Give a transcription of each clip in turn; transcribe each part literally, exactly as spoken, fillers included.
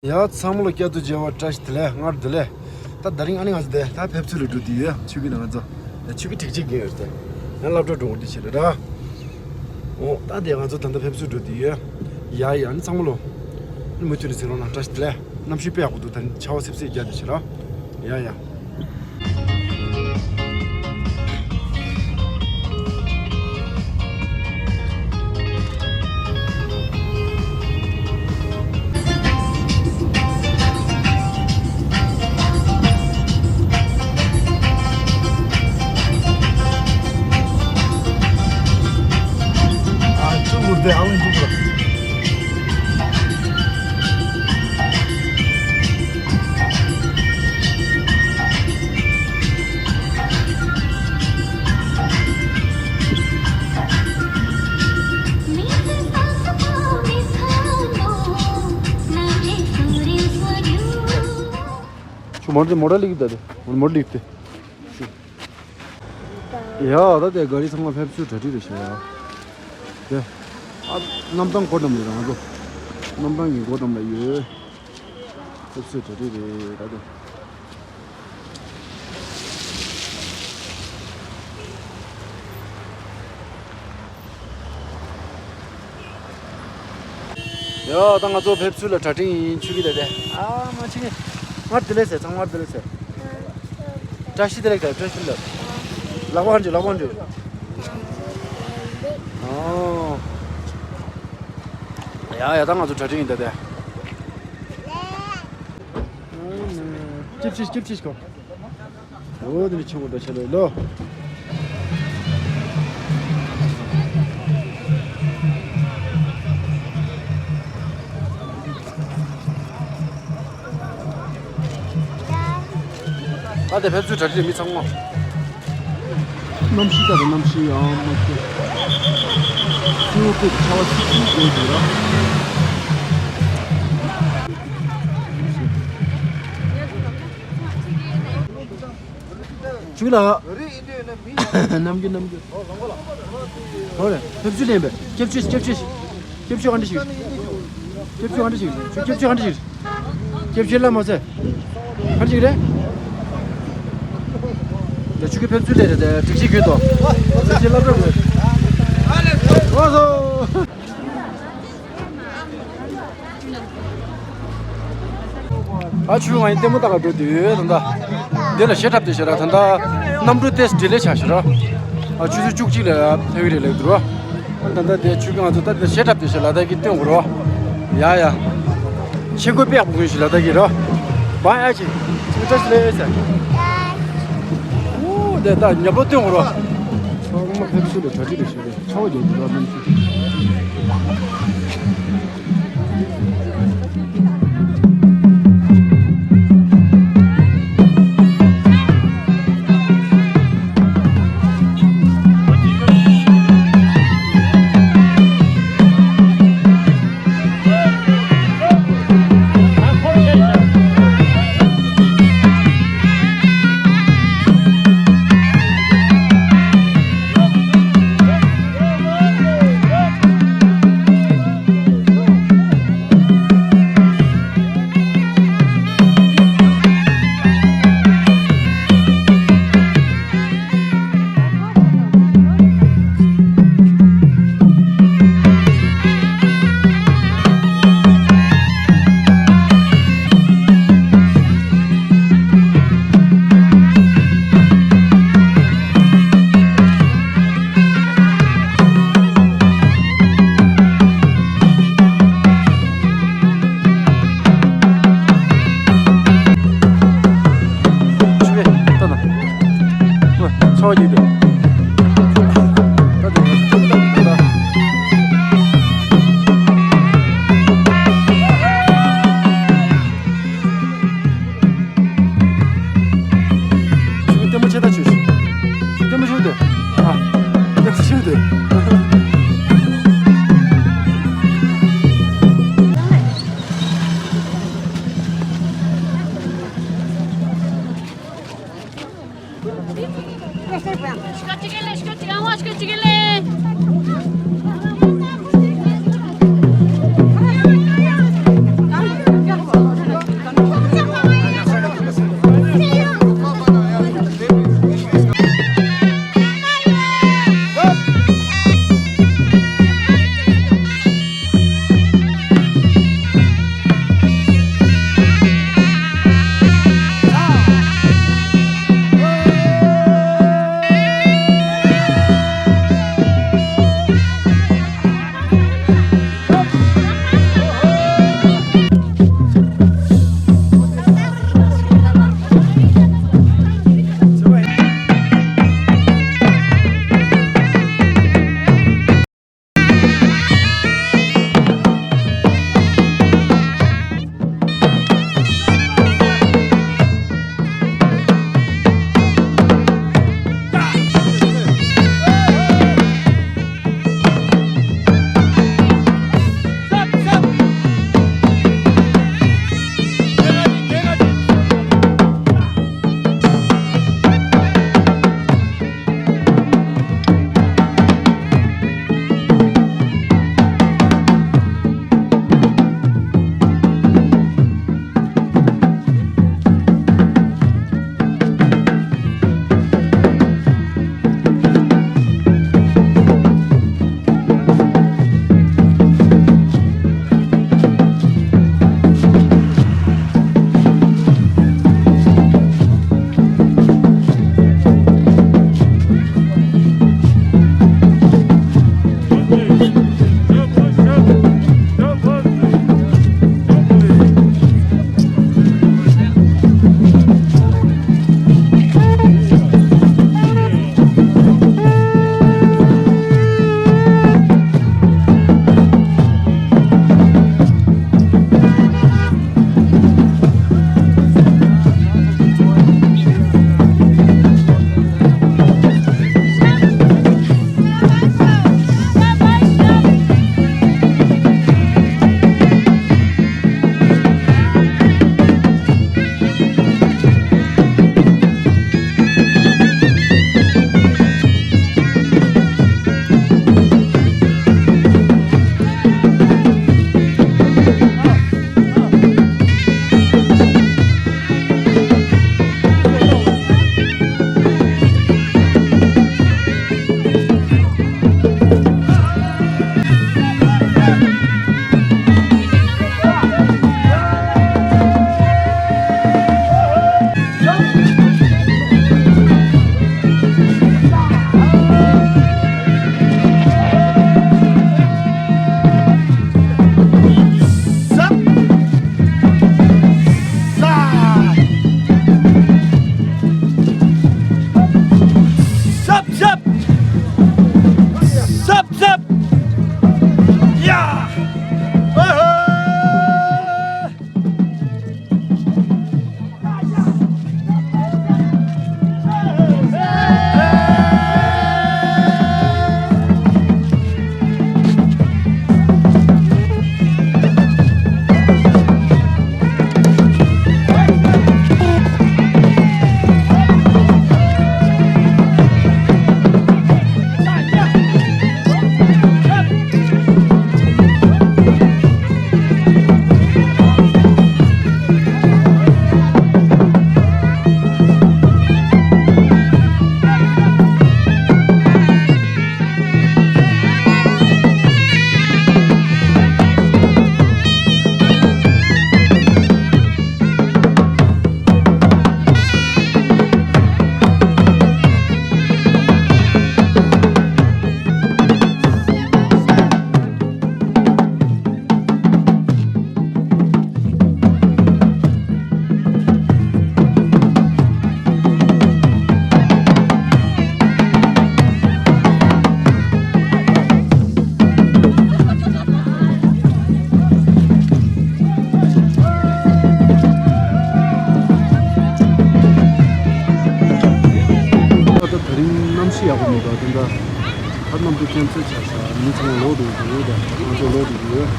ཡ་ཚང་མ་ལ་བསྐྱར་དུ་མཇལ་བ་བཀྲ་ཤིས་བདེ་ལེགས། སྔར་བདེ་ལེགས། ད་དེ་རིང་ཨ་ནི་ང་ཚོ་དེ་ད་ཕེབས་བསུ་ལ་འགྲོ་དུས་ཡོད། ཆུ་ཁྱི་དང་ང་ཚོ་ད་ཆུ་ཁྱི་དྲེག་ཅིག་གིན་ཡོད་དེ། ཡང་སློབ་གྲྭ་འགྲོ་འོང་དུས་བྱེད་རེད་ར། འོ་ད་དེ་ང་ཚོ་ད་ལྟ་ཕེབས་བསུ་འགྲོ་དུས་ཡོད། ཡ་ཡ་ཨ་ནི་ཚང་མ་ལོ། མུ་མཐུད་ནས་གཟིགས་རོགས་གནང་། བཀྲ་ཤིས་བདེ་ལེགས། གནམ་གཤིས་དཔེ་ཡག་པོ་འདུག་ད་ནི་ཆར་པ་སིབ་སིབ་བརྒྱབ་དུས་བྱེད་ར། ཡ་ཡ། ཁྱོད་མོ་ཊ་མོ་ཊ་ལིག་ད་དེ་མོ་ཊ་ལིག་དེ། ཡ་ད་དེ་ག་རི་ཚང་མ་ཕེབས་བསུ་གྲ་སྒྲིག་རེད་ཤག་ཡ། དེ་ཨ་གནམ་ཐང་སྒོ་འགྲམ་ལ་རང་ཚོ་གནམ་ཐང་གི་སྒོ་འགྲམ་ལ་ཡོད། ཕེབས་བསུ་གྲ་སྒྲིག་རེད་ད་དེ། ཡ་ད་ང་ཚོ་ཕེབས་བསུ་ལ་གྲ་སྒྲིག་ཡིན། ཆུ་ཁྱི་དེ་དེ་ཨ་མ་ཆུ་ཁྱི། སྔར་བདེ་ལེགས་ཟེར། ཚང་མར་བདེ་ལེགས་ཟེར། བཀྲ་ཤིས་བདེ་ལེགས་དང་བཀྲ་ཤིས་བདེ་ལེགས། ལག་པ་འགྲོ་ལག་པ་འགྲོ། ཨོ། ཡ་ཡ་ད་ང་ཚོ་གྲ་སྒྲིག་ཡིན་ད་དེ། སྐྱིབས་ཤིག་སྐྱིབས་ཤིག་གོ། འོ་དེ་ནི་ཆུ་མོ་འདྲ་ཆེ་ལོས་ལོ། ཨ་དེ་ཕེབས་བསུ་གྲ་སྒྲིག་མི་ཚང་མ། གནམ་གཤིས་ད་ལྟ་གནམ་གཤིས་ཡང་མ་སྐྱིད། ཆུ་བོ་ཁུག་ཆར་པ་སིབ་སིབ་རྒྱག་འདུག་ར། ཆུ་ལ། ནམ་རྒྱུན་ནམ་རྒྱུན། ཧོ་རེ་ཕེབས་བསུ་ལེན་པས། སྐྱབས་བཅོལ་སྐྱབས་བཅོལ། སྐྱབས་བཅོལ་ཨ་འདྲ་ཞིག་སྐྱབས་བཅོལ་ཨ་འདྲ་ཞིག་སྐྱབས་བཅོལ་ལ་མ་ཟད། ཨ་འདྲ་ཞིག་རེད། ད་ཆུ་གི་ཕེབས་བསུ་ལས་རེད་དེ་སྒྲིག་གཞི་གུད་དོ། སྒྲིག་གཞི་སློབ་གྲྭ་གུད། ཨོ་སོ། ཨ་ཆུ་ང་ཡི་ལྟད་མོ་ལྟ་ག་འགྲོ་དུས་ད་ལྟ་འདི་ལ་གཞས་འཁྲབ་དེ་བྱེད་ར། ད་ལྟ་གནམ་གྲུ་ཏེས་ཌི་ལེ་ཆགས་བྱེད་ར། ཨ་ཆུ་ཚོད་བཅུ་གཅིག་ལ་ཕེབས་ཀྱི་རེད་ལབ་འདུག་ར། ཨ་ད་ལྟ་དེ་ཆུ་གི་ང་ཚོ་ད་ལྟ་གཞས་འཁྲབ་དེ་བྱེད་ལ་ད་གི་སྟོན་དགོས་ར། ཡ་ཡ། ཆེ་དགོས་དཔེ་ཡག་པོ་གོན་ཞིག་ལ་ད་གི་ར། བ་ཡ་ཆེ། ཆེ་བཀྲ་ཤིས་ལེ་ཟེར། ཨོ་དེ་ད་ཉབ་ལོ་སྟོན་དགོས་ར། ཚང་མ་ཕེབས་བསུ་ལ་གྲ་སྒྲིག་རེ་བྱེད་རེད། ཚ་བ་རྒྱག་གི་ར་གནམ་གཤིས། ད་ལྟ་ཁ་གནམ་གྲུ་ཁེན་སེལ་ཆགས་ཤག་མི་ཚང་མ་ལོག་འགྲོ་གི་འདུག་ད་ང་ཚོ་ལོག་འགྲོ་གི་ཡོད།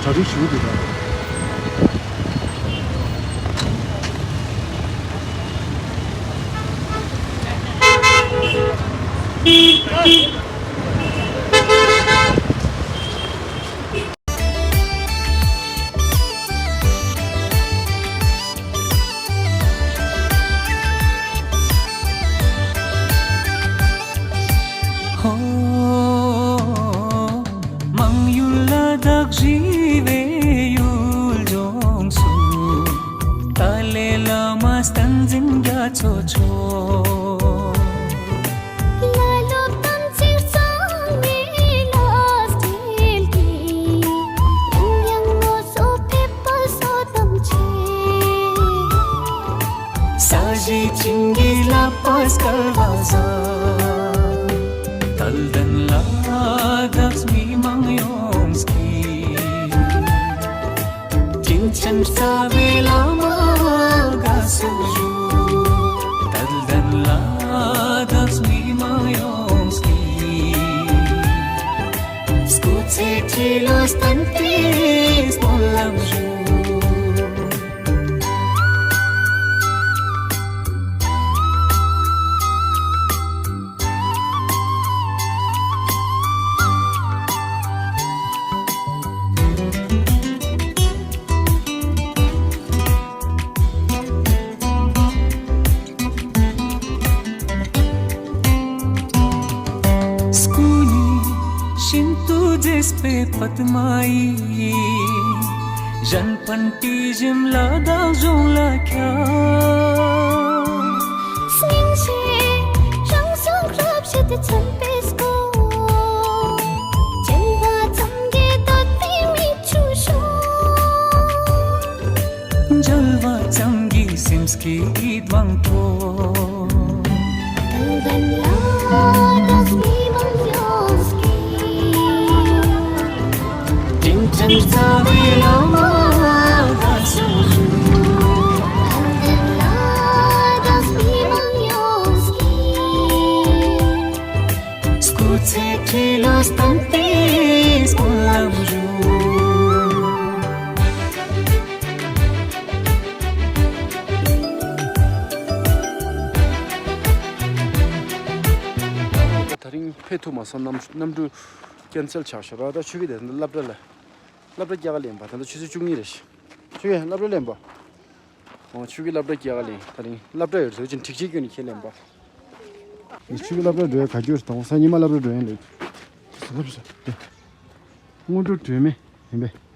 གྲ་སྒྲིག་ཞུ་གི་འདུག་ད། ཧོ། མང་ཡུལ་ལ་དྭགས་རི་བའི་ཡུལ་ལྗོངས་སུ། ཏཱ་ལའི་བླ་མ་བསྟན་འཛིན་རྒྱ་མཚོ་མཆོག་ལ་སློབ་དང་ཚིག་གཙང་མའི་ལ་སྤྲེལ་གྱིས། ཡང་ཡང་ངོ་སོ་ཕེབས་པ་བསོད་དམ་ཆེ། ས་གཞི་བྱིན་གྱིས་བརླབས་པ་སྐལ་བ་བཟང་། དད་ལྡན་ལ་དྭགས་མི་མང་ཡོངས་ཀྱིས། དྲིན་ཅན་རྩ་བའི་བླ་མ་དགའ་བསུ་ཞུ། དད་ལྡན་ལ་དྭགས་མི་མང་ཡོངས་ཀྱིས། སྐུ་ཚེ་ཁྲི་ལོ་བརྟན་པའི་སྨོན་ལམ་ཞུ། སྐུ་ནི་ཤིན་ཏུ་མཛེས་པའི་པདྨ་ཡིས། གཞན་ཕན་དྲི་ཞིམ་ལ་དྭགས་གཞུང་ལ་ཁྱབ། སྙིང་རྗེ་རང་གཟུགས་རབ་བཞད་དེ་མཚན་དཔེའི་སྒོ། བྱམས་པ་ཙམ་གྱིས་འདོད་པའི་མིག་ཆུ་ཤོར། མཇལ་བ་ཙམ་གྱིས་སེམས་སྐྱིད་དབང་འཕྲོག་དད་ལྡན་ལ་དྭགས་མི་མང་ཡོངས་ཀྱིས། དྲིན་ཅན་རྩ་བའི་བླ་མ་དགའ་བསུ་ཞུ། དད་ལྡན་ལ་དྭགས་མི་མང་ཡོངས་ཀྱིས། སྐུ་ཚེ་ཁྲི་ལོ་བརྟན་པའི་སྨོན་ལམ་ཞུ། ད་རིང་ཕེབས་ཐུབ་མ་སོང་། གནམ་གནམ་གྲུ་ཀན་སེལ་ཆགས་ཤག་ར། ད་ཆུ་གི་དེ་སློབ་གྲྭ་ལ་སློབ་གྲྭ་རྒྱག་ག་ལེན་པ། ད་ལྟ་ཆུ་ཚོད་བཅུ་གཉིས་རེད། ཆུ་གི་སློབ་གྲྭ་ལེན་པ། ཨོ་ཆུ་གི་སློབ་གྲྭ་རྒྱག་ག་ལེན། ད་རིང་སློབ་གྲྭ་ཡོད་ཚོད་ཅིག་འགྲིག་ཆེ་ཀྱོན་ནས་ཁྱེད་ལེན་པ། ཆུ་གི་སློབ་གྲྭ་འགྲོ་ཡ་ག་རྒྱུ་རེད། དང་སང་ཉི་མ་སློབ་གྲྭ་འགྲོ་ཡ་ལེན། སློབ་གྲྭ་དངོས་གྲུབ་སྒྲོལ་མ་ཡིན་པས།